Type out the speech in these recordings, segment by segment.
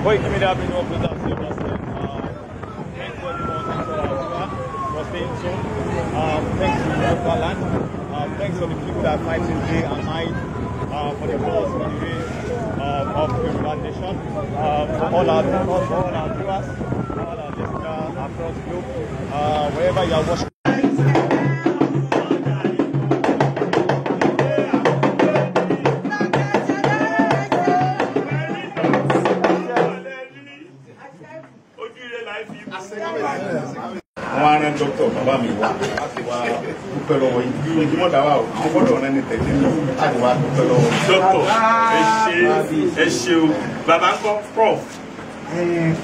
Koiki Media bring you closer to your doorstep. Thanks to everyone, thanks to our viewers for staying tuned. Thanks to Yoruba land. Thanks to the people that are fighting day and night for the cause, for the race of Yoruba nation. For all our viewers, all our listeners across the globe, wherever you are watching. Wọ́n á rán dókítà bàbá mi wá láti wá dúpẹ́ lọ́wọ́ yìí kí ojúmọ́ dá wà o, àwọn gbọ́dọ̀ rán ní tẹ̀lé mi láti wá dúpẹ́ lọ́wọ́ yìí. Dókítà, ẹ ṣe o, bàbá ń kọ́ prof.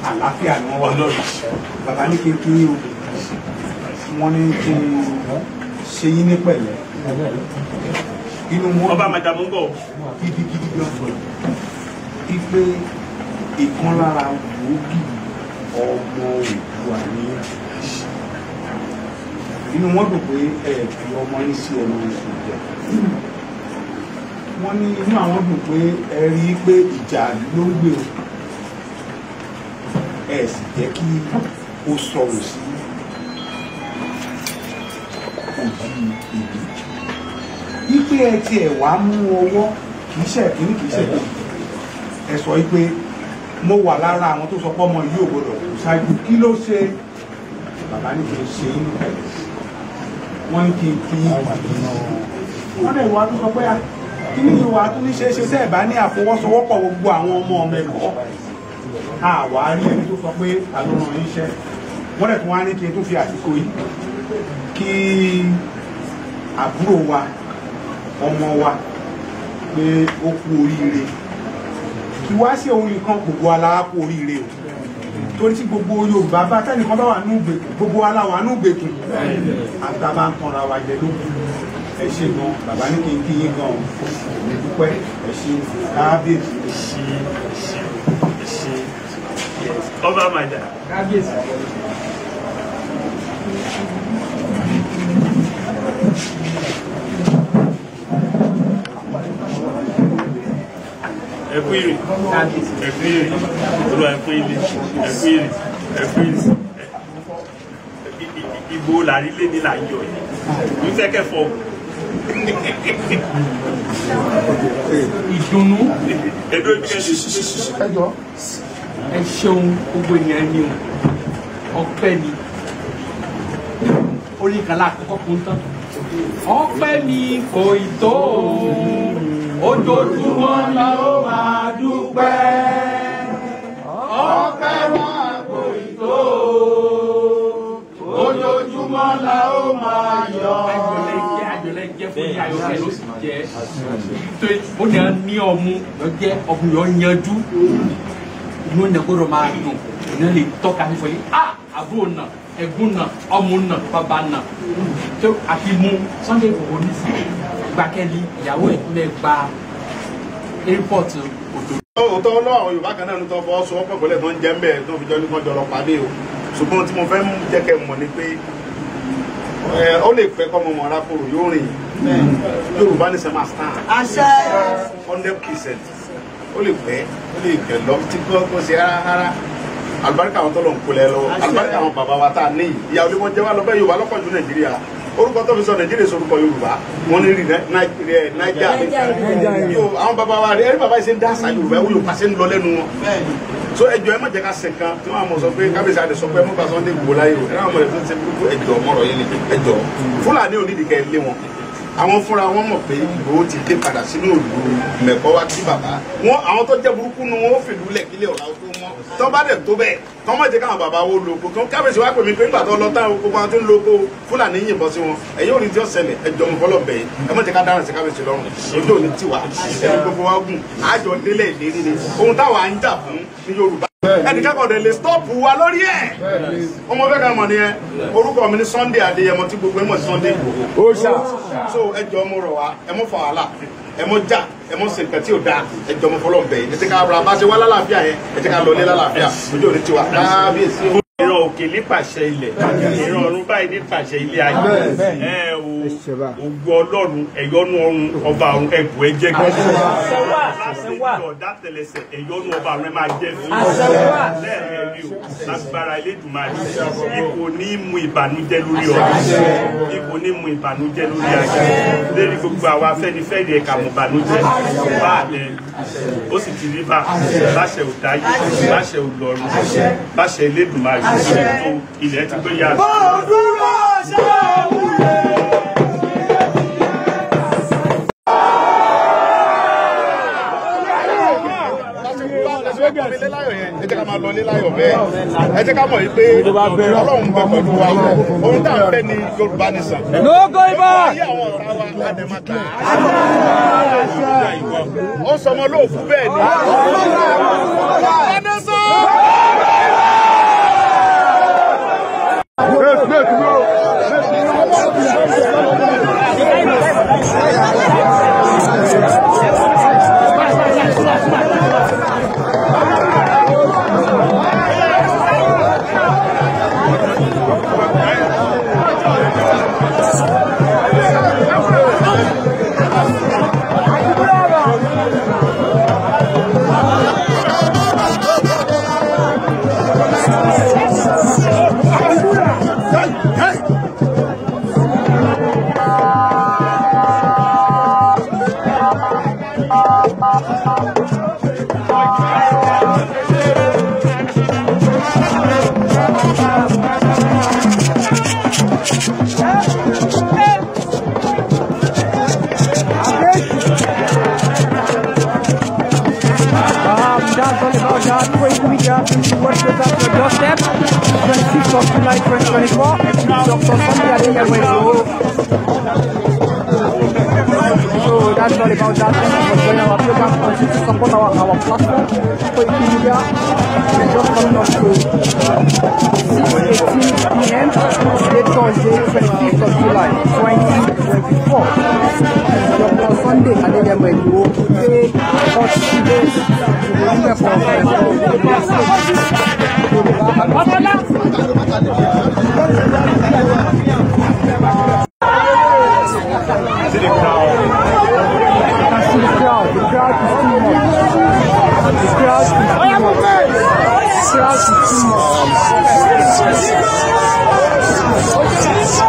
Àlàáfíà ni wọ́n wà. Bàbá ní kí n kí yín o, wọ́n ní kí n ṣe yín ní pẹ̀lẹ́. Inú wọn ọba màdàmú ń bọ̀ gidigidi gan ipe ìkan lára gbòógì ọmọ Oòduà ní. Inú wọn dùn pé ẹ fi ọmọ yín sí ẹnu ìjà. Wọ́n ní inú àwọn dùn pé ẹ rí i pé ìjà ló ń gbé o, ẹ sì jẹ́ kí ó sọ̀rọ̀ sí òjì ìlú. Ipe ẹ tiẹ̀ wá mú ọwọ́ kì í ṣe kìíní kì í ṣe kìíní. Ẹ sọ pé mo wà lára àwọn tó sọ pé ọmọ yìí ò gbọdọ̀ kú ṣáájú, kí ló ṣe? Bàbá ní kí n ṣe inú pẹ̀lẹ́, wọ́n ní kí n kí wọ́n dẹ̀ wá tó sọ pé kí ní ìwà tó ní ṣeéṣe tẹ́ ẹ̀ bá ní àfọwọ́sowọ́pọ̀ gbogbo àwọn ọmọ ọmọ ẹ̀kọ́. Àwa rí ẹni tó sọ pé ta ló rán yín iṣẹ́. Wọ́n dẹ̀ tún wá ní kí n tún fi àsìkò yìí kí àbúrò wa, ọmọ wa, pé ó kú oríire. Kí wá sí òun nìkan, gbogbo aláwa kú oríire o. Torí tí gbogbo Yorùbá bá tẹ́nìkan bá wà ní ìgbèkùn, gbogbo wa la wà ní ìgbèkùn. Àtà bá ń tanra wa jẹ lókun. Ẹ ṣé gan, bàbá ní kí n kí yín gan o. Èmi dúpẹ́, ẹ ṣé kábíyèsí. Ẹ ṣé, ẹ ṣé, ẹ ṣé. Ọba màdà. Kábíyèsí. Ẹ kú ìrìn, ẹ kú ìrìn, Olúwa ẹ kú ìrìn, ẹ kú ìrìn, ẹ kú ìrìn. Ìbò làrí lé ní là ń yọ yìí. Ní fẹ́ kẹ́fọ́. Ìdùnnú. Ẹ̀dọ́ ibi kẹ́lẹ́. Ẹ ṣeun gbogbo ènìyàn ni o, ọpẹ́ ni. Orin kan láàkọ́kọ́ kún tán. Ọpẹ́ mi kò ì tó o, ojoojúmọ́ ni ó máa dúpẹ́. Ọpẹ́ wa kò ì tó o, ojoojúmọ́ la ó máa yọ̀. Ayọ̀lẹ̀ jẹ́ fún ní ayọ̀kẹ́ ló sì jẹ́. Ó ní à ní ọmú yọ jẹ́ ọmú yọ yanjú. Inú ọ̀nà gbọ́dọ̀ máa dùn, ìná lè tọ́ka fífọ́ yìí. Ah! Àbúrò náà, ẹ̀gbọ́n náà, ọmọ náà, bàbá náà. Tó àfi mú Sunday Igboho nísìnyí. Gbàkẹ́lí ìyàwó ẹ̀ lè gba airport òdò. Òótọ́ ọlọ́ àwọn Yorùbá kan náà ló tọ́ fọwọ́ sowọ́pọ̀ pẹ̀lú tó ń jẹ́ ń bẹ̀ tó fi jọ ní kan jọ lọ pàdé o. Ṣùgbọ́n tí mo fẹ́ jẹ́ kẹ́ mọ̀ ni pé ó lè pẹ́ kọ́ ọmọ mọ̀ arákùnrin yóò rìn. Yorùbá ní sẹ́ máa stand. Àṣẹ. 100%. Ó lè pẹ́, ó lè gẹ̀ lọ tí kò ṣe rárá. Àlùbáríkà àwọn tọ́lọ̀ ń kolẹ̀ lọ́wọ́, àlùbáríkà àwọn bàbá wa tá a ní yìí. Ìyá olúmọ jẹ́ wá lọ bẹ́ẹ̀ Yorùbá lọ́pọ̀ ju Nàìjíríà. Orúkọ tó fi sọ Nàìjíríà sorúkọ Yorùbá, wọ́n ní rí Náíjà. Àwọn bàbá wa rí ẹni bàbá yìí ṣe ń dá àṣà Yorùbá, ẹ̀wọ̀n Yorùbá ṣe ń lọ lẹ́nu wọn. So ẹjọ́ ẹ má jẹ́ ká ṣe kan tí wọ́n á mọ̀ sọ pé kábíyèsí àdè sọ pé ẹ mú bá Sunday Igboho láyé o. Ẹ̀rọ àwọn ọmọ rẹ̀ tó ń ṣe burúkú ẹjọ́ ọmọrọ̀ yẹn ni ẹjọ́. Fúlàní ò nídìí kẹ́ ẹ lé wọn. Àwọn fúnra wọn mọ̀ pé Ìgbòho ti dé padà sínú òlu mẹ̀kọ́ wá kí bàbá wọn. Àwọn tó jẹ́ burúkú nu wọn ó fìlú lẹ̀ kílẹ̀ ọ̀la tó mọ́. Tọ́ bá dẹ̀ tó bẹ́ẹ̀ tọ́ mọ̀ jẹ́ káwọn bàbá wo lo oko tó kábíyèsí wá pè mí pé nígbà tó lọ táwọn gbogbo àwọn tó ń lo oko Fúlàní yìnbọn sí wọn. Ẹ̀yin ò ní tí ó ṣẹlẹ̀ ẹjọ́ mo fọlọ́ bẹ̀yìn. Ẹ má jẹ́ ká dáràn sí kábíyèsí lọ́rùn. Ojú òní tiwa ẹni gbogbo wa gùn àjọ délẹ̀ ìlérí ni ohun táwa ń jà fún ní Yorùbá. Ẹnìkan kan dẹ̀ lè stọ́ọ̀pù wa lórí ẹ̀. Ọmọ fẹ́ ká mọ̀ ni ẹ. Orúkọ mi ni Sunday Adéyẹmọ tí gbogbo ẹ mọ̀ Sunday Igboho. So ẹjọ́ mo rọ̀ wá, ẹ mọ̀ fà wàhálà, ẹ mọ̀ jà, ẹ mọ̀ ṣe nǹkan tí ò dáa, ẹjọ́ mo fọlọ́ bẹ̀ yìí. Ẹ jẹ́ ká ra bá ṣe wá lálàáfíà yẹn, ẹ jẹ́ ká lọ lé lálàáfíà. Ojú òní tiwa. Kábíyèsí. Irọ́ òkè nípasẹ̀ ilẹ̀, ìran ọ̀run báyìí nípasẹ̀ ilé ayé. Ẹ o, ògo Ọlọ́run, ẹ̀yọ́nú ọ̀run ọba ọ̀run ẹ̀bù ẹ jẹ́ gbé. Láti ọ̀dà tẹlẹsẹ̀ ẹ̀yọ́nú ọba ọ̀run ẹ máa jẹ́ fún lẹ́ẹ̀mẹ́rin o, lágbára Elédùmarè. Ipò ní mú ìbànújẹ́ lórí ọ̀run, ipò ní mú ìbànújẹ́ lórí ayé, lérí gbogbo àwa Afẹ́nifẹ́re ẹ̀ka mú ìbànújẹ́ bá àlẹ́ ó sì ti rí bá láṣẹ òdáyé, láṣẹ òlọ́run, láṣẹ Elédùmarè tó ilẹ̀ ti gbé yàrá. Ẹ jẹ́ ká máa lọ léláyọ̀ bẹ́ẹ̀, ẹ jẹ́ ká mọ̀ yìí pé Ọlọ́run bẹ pẹ̀lú wa. Ohun tá à ń fẹ́ ni Yorùbá nation. No going back. Ayé àwọn ọ̀tá wa á dẹ̀ máa tà á. Ó sọmọ lóòfù bẹ́ẹ̀ ni. That's all about that. Koiki Media, what's with us your doorstep? 26th of July 2024. Dr. Sunday Adeyemo Igboho. So that's all about that. Thank you for joining our program. Continue to support our platform, Koiki Media. We're just coming up to 6:18 p.m. today, Thursday, 25th of July 2024. Dr. Sunday Adeyemo Igboho, today, 42 days. See the crowd. You can see the crowd. The crowd is too much. The crowd is too much. The crowd is too much.